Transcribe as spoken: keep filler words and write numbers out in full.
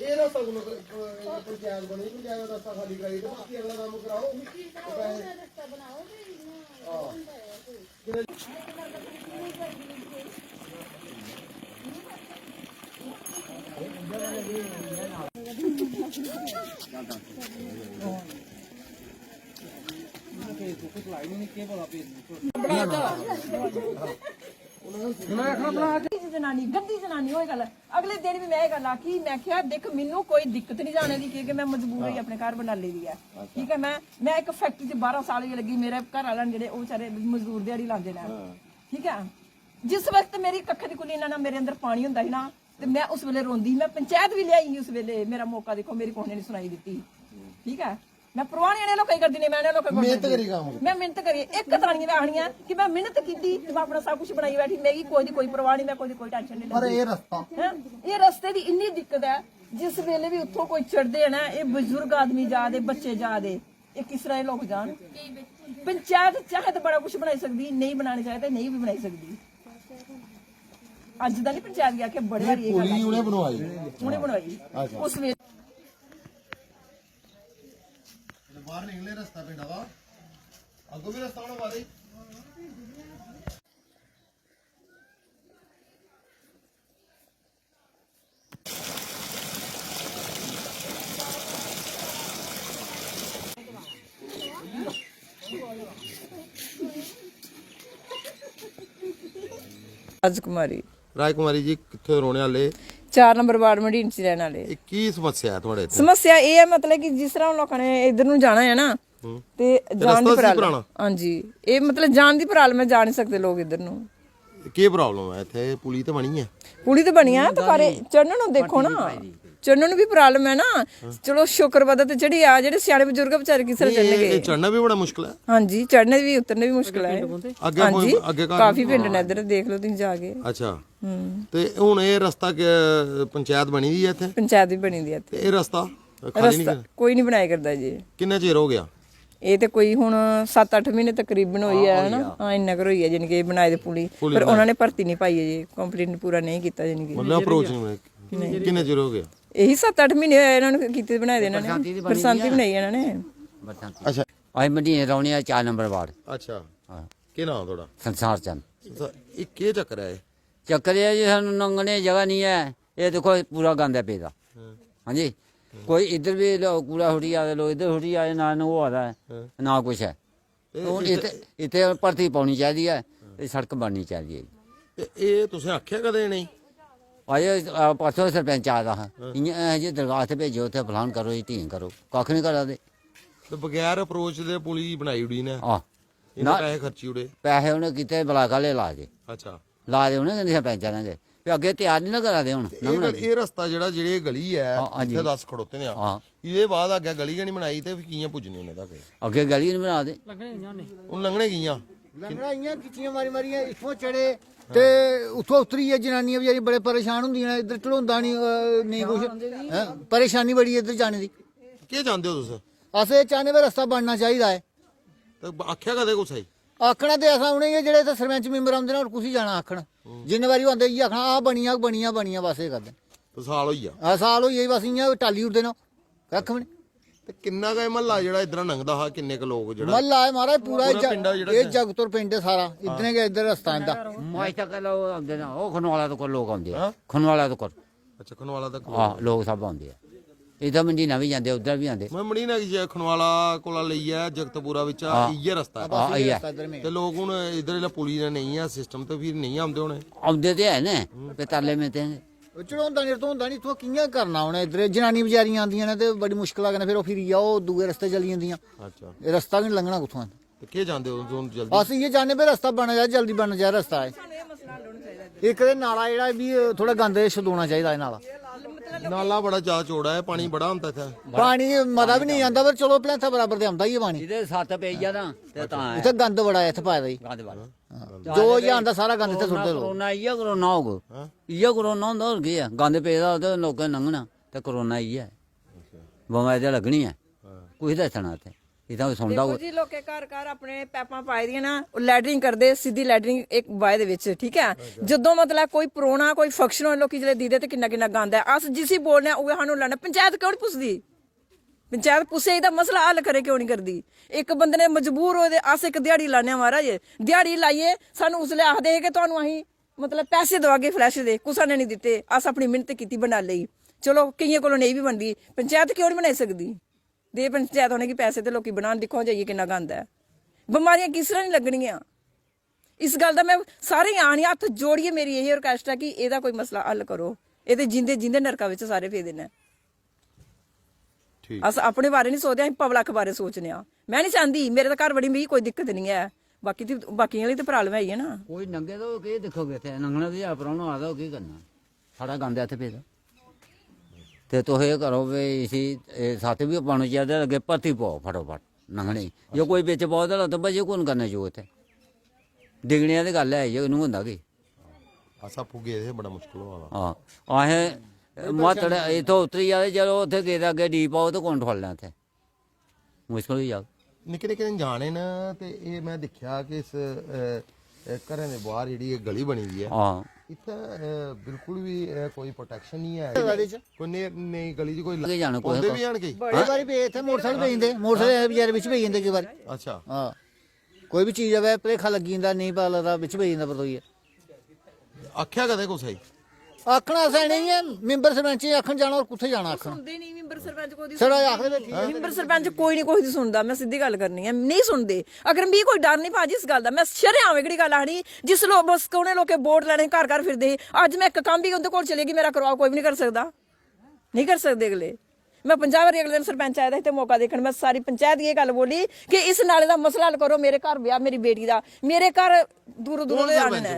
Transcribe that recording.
ਇਹ ਰਸਤਾ ਕੋਲ ਕੋਈ, ਕੋਈ, ਕੋਈ ਜਾਇਜ਼ ਬਣੀ, ਕੋਈ ਜਾਇਜ਼ ਰਸਤਾ ਖਾਲੀ ਕਰਾਈ ਤੇ ਬਾਕੀ ਅਗਲਾ ਕੰਮ ਕਰਾਓ। जनानी, गंदी जनानी, ओह् गल्ल। अगले दिन भी मैं एह् गल्ल आखी, मैं आखेआ, "दिक्ख, मिन्नू कोई दिक्कत नहीं जाने दी, क्योंकि मैं मजबूर होई अपने घर बंडाली दी ऐ।" ठीक ऐ, मैं, मैं इक फैक्टरी च बारां साल होई लग्गी, मेरे घर आह्ले न जेह्ड़े, ओह् बेचारे मजदूर दिहाड़ी लांदे न। ठीक ऐ, जिस वक्त मेरी कक्ख दी कुली ना, ना मेरे अंदर पानी होंदा ही ना, ते मैं उस वेले रोंदी ही, मैं पंचायत भी लेआई ही उस वेले, मेरा मौका दिक्खो, मेरी कुसै ने नहीं सुनाई दित्ती। ठीक ऐ, मैं परवाह नहीं इ'नें लोकें गी करदी, नहीं मैं इ'नें लोकें कोल मेहनत करदी। करी कम्म। मैं मेहनत करियै इक तां निं मैं आखनी ऐ कि मैं मेहनत कीती ते मैं अपना सब कुछ बनाई बैठी, मिगी कोई दी कोई परवाह नहीं, मैं कोई दी कोई टेंशन नहीं पर लैंदी। एह् रस्ता। हैं? एह् रस्ते दी इन्नी दिक्कत ऐ, जिस वेले बी उत्थों कोई चढ़दे न, एह् बजुर्ग आदमी जा दे, बच्चे जा दे, एह् किस तरह एह् लोक जान? पंचायत चाहे ते बड़ा कुछ बनाई सकदी, नेईं बनाने चाहे ते नेईं बी बनाई सकदी। अज्ज दा नहीं पंचायत गी आखेआ, बड़े बारी एह् गल्ल पुली आखी। उ'नें बनवाई। उ'नें बनवाई। अच्छा। उस वेले बाहर निकले रस्ता पिंडा दा, अग्गों भी रस्ता होना बाहर ही। राजकुमारी। राजकुमारी जी, कित्थों दे रौह्ने आह्ले? चार नंबर वार्ड मडीन च रैह्न आह्ले। एह् की समस्या ऐ थुआढ़े इत्थै? समस्या एह् ऐ, मतलब कि जिस तरह हून लोकां ने इद्धर नू जाना ऐ ना, हूं। ते ते जान दी रस्ता सी problem। पराना? हां जी, एह् मतलब जान दी problem ऐ, जा निं सकदे लोक इद्धर नू। केह् problem ऐ इत्थै? पुली ते बनी ऐ। पुली ते बनी ऐ, ते पर चढ़न नू देखो ना, चढ़न नू बी problem ऐ ना। चलो शुक्र बद्दल ते चढ़ी आ, जेह्ड़े स्याने बजुर्ग बेचारे किस तरह नेईं, एह्, चढ़नगे? एह् चढ़ना बी बड़ा मुश्कल ऐ। हां जी, चढ़ने बी उतरने बी मुश्कल ऐ। अग्गें हां कोई, जी, अग्गें घर काफी पिंड न इद्धर, देख लो तुसीं जाके। अच्छा। हम्म। ते हून एह् रस्ता के पंचायत बनी दी ऐ इत्थै? पंचायत बी बनी दी ऐ इत्थै। ते एह् रस्ता खाल्ली रस्ता निं कोई निं बनाया करदा जी। किन्ना चिर हो गेआ? एह् ते कोई हुन सत्त अट्ठ म्हीने तकरीबन होई हां, गेआ है होई ना। गेआ। हां, इन्ना कर होई गेआ, जानी कि एह् बनाए दे पुली। पुली पर बनाए। उ'नें ने भर्ती निं पाई अजें, complete पूरा नेईं कीता, जानी कि। मतलब approach निं बनाई। नेईं। किन्ने चिर हो गेआ? यही सत्त अट्ठ म्हीने होए इन्हां नू कीते, बनाए दे इन्हां ने। बरसांती दी बनी दी ऐ। बरसांती बनाई इन्हां ने। बरसांती। अच्छा। अस मंडियें रौह्ने आं, चार नंबर वार्ड। अच्छा। हां। केह् नांऽ थुआढ़ा? संसार चंद। संसार, एह् केह् चक्कर ऐ एह्? चक्कर एह् ऐ जी, सानूं लंघने दी जगह निं ऐ। एह् दिक्खो, पूरा गंद ऐ पेदा। हां। हां जी। कोई इद्धर बी लो-, कूड़ा सुट्टी जा दे, लोक इद्धर सुट्टी जा दे, ना, ना होआ दा ऐ, हां। ना कुछ ऐ। ते हून इत्थै इत्थै, इत्थै भर्ती पौनी चाहिदी ऐ, ते सड़क बननी चाहिदी ऐ। ते एह् तुसें आखेआ कदें इ'नेंगी? अजें, अ, परसों सरपंच आए दा हा, हां। इ'यां, "ऐ जी, दरखास्त भेजो, उत्थै फलान करो जी, ढींग करो।" कक्ख निं करा दे। ते बगैर approach दे पुली बनाई ओड़ी इ'नें। आह। इ'नें ना, पैसे खर्ची ओड़े। पैसे उ'नें कीते ब्लाक आह्ले लाए दे। अच्छा। लाए दे उ'नें गै सरपैंचें ने गै। फ्ही अग्गें त्यार निं ना करा दे हून, ते एह् लंघने गल्ल, दी। एह् रस्ता जेह्ड़ा, जेह्ड़ी एह् गली ऐ, हां, हां जी। जित्थै दस खड़ोते दे आं, हां। एह्दे बाद अग्गें गली गै निं बनाई ते फ्ही कि'यां पुज्जने उ'नें तक? अग्गें गली निं बना दे। हून लंघने कि'यां? लंघना इ'यां खिच्चियां मारी मारियै इत्थुआं चढ़े ते उत्थुआं उतरियै जनानियां बचैरियां बड़े परेशान होंदियां न, इद्धर ढलोंदा निं, अ, नेईं कुछ। हैं? परेशानी बड़ी ऐ इद्धर जाने दी। केह् चांह्दे ओ तुस? अस एह् चाह्न्ने भाई रस्ता बनना चाहिदा ऐ। ते ब-, आखेआ कदें कुसै गी? आखना ते असें उ'नेंगी, जेह्ड़े इत्थै सरपैंच मैंबर औंदे न, होर कुसी जाना आखन? हूं। जिन्ने बारी ओह् आंदे, इ'यै आखना, "आ बनिया, बनिया, बनिया", बस एह् करदे न। ते साल होई गेआ? हां, साल होई गेआ, बस इ'यां टाली ओड़दे न, कक्ख बी निं। ते किन्ना गै म्हल्ला जेह्ड़ा इद्धरा लंघदा हा, किन्ने क लोक जेह्ड़ा? म्हल्ला ऐ महाराज पूरा, पूरा एह् ज-, पिंड ऐ जेह्ड़ा एह् इत्थै? जगतपुर पिंड ऐ सारा, हां। इद्धरें गै इद्धर रस्ता इं'दा। माई तक लोक औंदे न, ओह् खनवाला तक लोक औंदे आ। हां? खनवाला तक। अच्छा, खनवाला तक लोक हां, औंदे। लोक सब औंदे आ। इद्धर मंडीना बी जंदे, उद्धर बी जंदे। मैं मंडीना की जे खनवाला कोला लेइयै जगतपुरा बिच्चा हां। इ'यै रस्ता ऐ। हां, इ'यै। ते लोक हून इद्धर जेल्लै पुली ने नेईं ऐ सिस्टम, ते फिर नेईं औंदे होने। औंदे ते है न, हूं। ते तरले मिनते न। चढ़ोंदा निं, रतोंदा निं, इत्थुआं कि'यां करना उ'नें? इद्धर जनानियां बचैरियां आंदियां न ते बड़ी मुश्कला कन्नै फिर ओह् फिरियै ओह् दूए रस्ते चली जंदियां। अच्छा। एह् रस्ता गै निं लंघना कुत्थुआं। ते केह् चांह्दे ओ तुस हून जल्दी? अस इ'यै चाह्न्ने भाई रस्ता बनै चाहिदा, जल्दी बनना चाहिदा रस्ता एह्। इक ते नाला जेह्ड़ा एह् बी थोह्ड़ा गंद एह् छदोना चाहिदा एह् नाला। नाला बड़ा ज्यादा चौड़ा ऐ, पानी बड़ा होंदा इत्थै। पानी मता बी नेईं आंदा, पर चलो, भलेंथा बराबर ते आंदा ही ऐ पानी। इधर सत्त पेई जा ना, ते तां ऐ। इत्थै गंद बड़ा ऐ, इत्थै पाए दा ही। गंद बड़ा। जो इ'यै आंदा, सारा गंद इत्थै सुट्टदे लोक। कोरोना इ'यै कोरोना होग। इ'यै कोरोना होंदा, होर केह् ऐ? गंद पेदा ते लोकें लंघना, ते कोरोना इ'यै ऐ। बमारी ते लग्गनी ऐ। कुसी दस्सना इत्थै? इत्थै कोई सुनदा देखो होग? जी, लोकें घर घर अपने पैपां पाई दियां ना, ओह् लैटरिन करदे, सिद्धी लैटरिन इक बाय दे बिच, ठीक ऐ। ਜਦੋਂ ਮਤਲਬ ਕੋਈ ਪਰੋਣਾ, ਕੋਈ ਫੰਕਸ਼ਨ ਹੋਏ, ਲੋਕੀ ਜਿਹੜੇ ਦੀਦੇ ਤੇ ਕਿੰਨਾ ਕਿੰਨਾ ਗੰਦ ਹੈ। ਅਸ ਜਿਸੀ ਬੋਲਨੇ ਆ, ਉਹ ਸਾਨੂੰ ਲੜਨਾ। ਪੰਚਾਇਤ ਕਿਉਂ ਨਹੀਂ ਪੁੱਛਦੀ? ਪੰਚਾਇਤ ਪੁੱਛੇ ਇਹਦਾ ਮਸਲਾ ਹੱਲ ਕਰੇ ਕਿਉਂ ਨਹੀਂ ਕਰਦੀ? ਇੱਕ ਬੰਦੇ ਨੇ ਮਜਬੂਰ ਹੋਏ ਤੇ ਅਸ ਇੱਕ ਦਿਹਾੜੀ ਲਾਣੇ ਆ ਮਹਾਰਾਜ, ਦਿਹਾੜੀ ਲਾਈਏ, ਸਾਨੂੰ ਉਸਲੇ ਆਖਦੇ ਹੈ ਕਿ ਤੁਹਾਨੂੰ ਅਸੀਂ ਮਤਲਬ ਪੈਸੇ ਦਵਾਗੇ ਫਲੈਸ਼ ਦੇ, ਕੁਛ ਨੇ ਨਹੀਂ ਦਿੱਤੇ। ਅਸ ਆਪਣੀ ਮਿਹਨਤ ਕੀਤੀ, ਬਣਾ ਲਈ। ਚਲੋ, ਕਈਆਂ ਕੋਲੋਂ ਨਹੀਂ ਵੀ ਬਣਦੀ, ਪੰਚਾਇਤ ਕਿਉਂ ਨਹੀਂ ਬਣਾਈ ਸਕਦੀ? ਦੇ ਪੰਚਾਇਤ ਹੋਣੇ ਕਿ ਪੈਸੇ ਤੇ ਲੋਕੀ ਬਣਾਉਣ, ਦਿਖੋ ਜਾਈਏ ਕਿੰਨਾ ਗੰਦ ਹੈ। ਬਿਮਾਰੀਆਂ ਕਿਸ ਤਰ੍ਹਾਂ ਨਹੀਂ ਲੱਗਣੀਆਂ? ਇਸ ਗੱਲ ਦਾ ਮੈਂ ਸਾਰੇ ਆਣ ਹੱਥ ਜੋੜੀਏ, ਮੇਰੀ ਇਹ ਰਿਕੁਐਸਟ ਹੈ ਕਿ ਇਹਦਾ ਕੋਈ ਮਸਲਾ ਹੱਲ ਕਰੋ। ਇਹ ਤੇ ਜਿੰਦੇ ਜਿੰਦੇ ਨਰਕਾਂ ਵਿੱਚ ਸਾਰੇ ਫੇਦੇ ਨੇ। ਠੀਕ। ਅਸ ਆਪਣੇ ਬਾਰੇ ਨਹੀਂ ਸੋਚਦੇ, ਅਸੀਂ ਪਬਲਿਕ ਬਾਰੇ ਸੋਚਨੇ ਆ। ਮੈਂ ਨਹੀਂ ਚਾਹੁੰਦੀ, ਮੇਰੇ ਤਾਂ ਘਰ ਬੜੀ, ਮੇਰੀ ਕੋਈ ਦਿੱਕਤ ਨਹੀਂ ਹੈ। ਬਾਕੀ ਤੇ, ਬਾਕੀਆਂ ਲਈ ਤਾਂ ਪ੍ਰੋਬਲਮ ਹੈ ਹੀ ਹੈ ਨਾ। कोई नंगे तो केह् दिक्खोगे इत्थै? नंगना ते जा परौह्ना आ दा, ओह् केह् करना? साढ़ा गंद ऐ इत्थै पेदा। ते तुस एह् करो भी इसी, एह् सत्त बी पाना चाहिदा, अग्गें भर्ती पाओ फटोफट नंगने गी। जे कोई बिच पाओ ते लत्त भजे कु'न करने जो इत्थै? डिगने दी गल्ल ऐ, इ'यै नू होंदा कि अस आपूं गेदे हे, बड़ा मुश्कल होआ दा। हां, असें मातड़ इत्थै उतरी जा ते चलो उत्थै गेदे अग्गें डी पाओ ते कु'न ठुआलना इत्थै? मुश्कल होई जाग। निक्के निक्के ञ्याणे न, ते एह् में दिक्खेआ कि इस अ, अ, घरें दे बाहर जेह्ड़ी एह् गली बनी दी ऐ, हां। इत्थै अ, बिल्कुल बी अ, कोई प्रोटेक्शन नहीं ऐ। कोई ने- नेईं गली च कोई अग्गें जाना कुत्थै? पौंदे बी हैन केई। बड़े बारी पे इत्थै मोटरसाइकिल पेई जंदे, मोटरसाइकिल बचैरे बिच पेई जंदे केई बारी। अच्छा। हां, कोई बी चीज आवै, भलेखा लग्गी जंदा, नेईं पता लगदा, बिच पेई जंदा परतोइयै। आखेआ कदें कुसै गी? आखना असें इ'नेंगी ऐ, मैंबर सरपंच गी आखन जाना, होर कुत्थै जाना आखन? ਸੁਣਦੇ ਨਹੀਂ ਮੈਂਬਰ ਸਰਪੰਚ ਕੋਈ ਦੀ छड़ा आखदे ठीक। ਮੈਂਬਰ ਸਰਪੰਚ ਕੋਈ ਨਹੀਂ ਕੋਈ ਦੀ ਸੁਣਦਾ। ਮੈਂ ਸਿੱਧੀ ਗੱਲ ਕਰਨੀ ਹੈ, ਨਹੀਂ ਸੁਣਦੇ। ਅਗਰ ਵੀ ਕੋਈ ਡਰ ਨਹੀਂ ਭਾਜੀ ਇਸ ਗੱਲ ਦਾ, ਮੈਂ ਸ਼ਰੇਆਮ ਇਕੜੀ ਗੱਲ ਆਖਣੀ, ਜਿਸ ਲੋਕ ਬਸ ਕੋਨੇ ਲੋਕੇ ਵੋਟ ਲੈਣੇ ਘਰ ਘਰ ਫਿਰਦੇ ਸੀ, ਅੱਜ ਮੈਂ ਇੱਕ ਕੰਮ ਵੀ ਉਹਦੇ ਕੋਲ ਚਲੇਗੀ, ਮੇਰਾ ਕਰਵਾਓ, ਕੋਈ ਵੀ ਨਹੀਂ ਕਰ ਸਕਦਾ, ਨਹੀਂ ਕਰ ਸਕਦੇ ਅਗਲੇ। ਮੈਂ ਪੰਜਾਹ ਵਾਰੀ ਅਗਲੇ ਦਿਨ, ਸਰਪੰਚ ਆਇਆ ਤਾਂ ਇੱਥੇ ਮੌਕਾ ਦੇਖਣ, ਮੈਂ ਸਾਰੀ ਪੰਚਾਇਤ ਇਹ ਗੱਲ ਬੋਲੀ ਕਿ ਇਸ ਨਾਲੇ ਦਾ ਮਸਲਾ ਹੱਲ ਕਰੋ। ਮੇਰੇ ਘਰ ਵਿਆਹ, ਮੇਰੀ ਬੇਟੀ ਦਾ, ਮੇਰੇ ਘਰ ਦੂਰੋਂ ਦੂਰੋਂ ਦੇ ਆਣੇ ਨੇ।